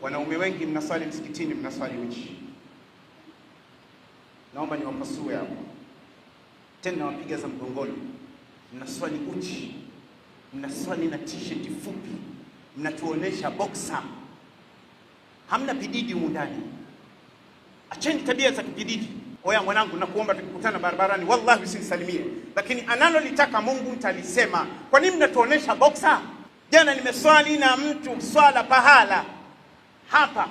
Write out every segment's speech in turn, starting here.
Wanaume wengi mnaswali msikitini, mnaswali uchi. Naomba niwapasue hapo tena, wapiga za mgongoni. Mnaswali uchi, mnaswali na t-shirt fupi, mnatuonesha boxer, hamna pididi humu ndani. Acheni tabia za kipididi. Oya mwanangu, nakuomba tukikutana barabarani, wallahi usinisalimie, lakini analolitaka Mungu nitalisema. Kwa nini mnatuonesha boxer? Jana nimeswali na mtu swala pahala hapa,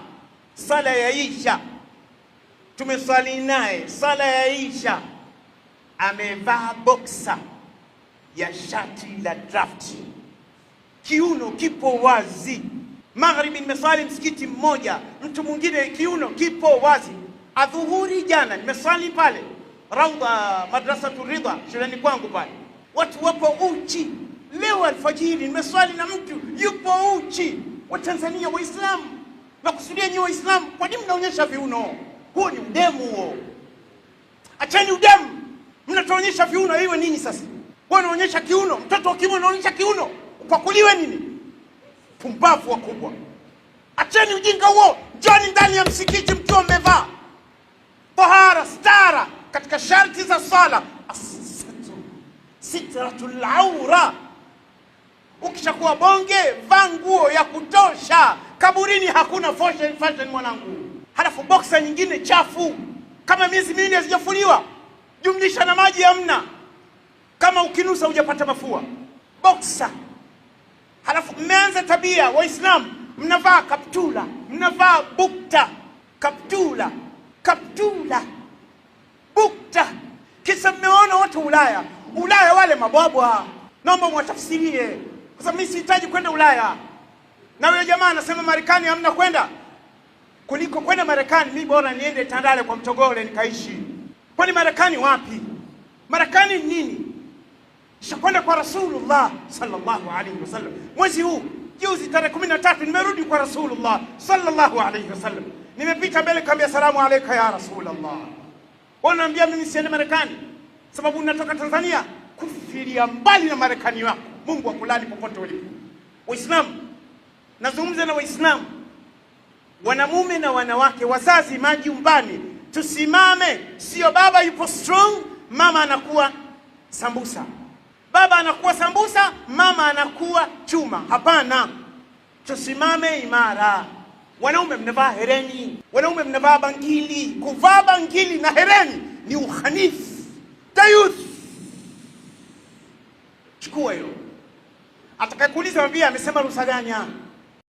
sala ya Isha tumeswali naye sala ya Isha, amevaa boxer ya shati la draft, kiuno kipo wazi. Magharibi nimeswali msikiti mmoja, mtu mwingine kiuno kipo wazi. Adhuhuri jana nimeswali pale Raudha Madrasatu Ridha shuleni kwangu pale, watu wapo uchi. Leo alfajiri nimeswali na mtu yupo uchi. Watanzania Waislamu, nakusudia nyinyi Waislamu, kwa nini mnaonyesha viuno? Huo ni udemu huo. Acheni udemu, mnatuonyesha viuno, iwe nini sasa? Wewe unaonyesha kiuno, mtoto wa kiume unaonyesha kiuno, upakuliwe nini? Pumbavu wakubwa! Acheni ujinga huo, njoni ndani ya msikiti mkiwa mmevaa tahara, stara. Katika sharti za sala as-sitru, sitratul aura. Ukishakuwa bonge, vaa nguo ya kutosha. Kaburini hakuna fashion, fashion mwanangu. Halafu boxer nyingine chafu kama miezi miwili hazijafuliwa, jumlisha na maji hamna, kama ukinusa hujapata mafua. Boxer. Halafu mmeanza tabia Waislamu, mnavaa kaptula, mnavaa bukta, kaptula, kaptula, bukta, kisa mmewaona watu Ulaya. Ulaya wale mabwabwa, naomba mwatafsirie, kwa sababu mimi sihitaji kwenda Ulaya. Na yule jamaa anasema Marekani hamna kwenda, kuliko kwenda Marekani mi bora niende Tandale kwa Mtogole nikaishi. Kwani Marekani wapi? Marekani nini? Shakwenda kwa Rasulullah sallallahu alaihi wasallam mwezi huu juzi tarehe 13 nimerudi kwa Rasulullah sallallahu alaihi wasallam, nimepita mbele kaambia salamu alaika ya Rasulullah. Wanaambia mimi siende Marekani sababu natoka Tanzania. Kufiria mbali na Marekani wako, Mungu akulani popote ulipo. Waislamu, nazungumza na Waislamu wanamume na wanawake, wazazi majumbani, tusimame. Sio baba yupo strong, mama anakuwa sambusa, baba anakuwa sambusa, mama anakuwa chuma. Hapana, tusimame imara. Wanaume mnavaa hereni, wanaume mnavaa bangili. Kuvaa bangili na hereni ni uhanifu, dayuth. Chukua hiyo. Atakayekuuliza mwambie amesema ruhusa gani?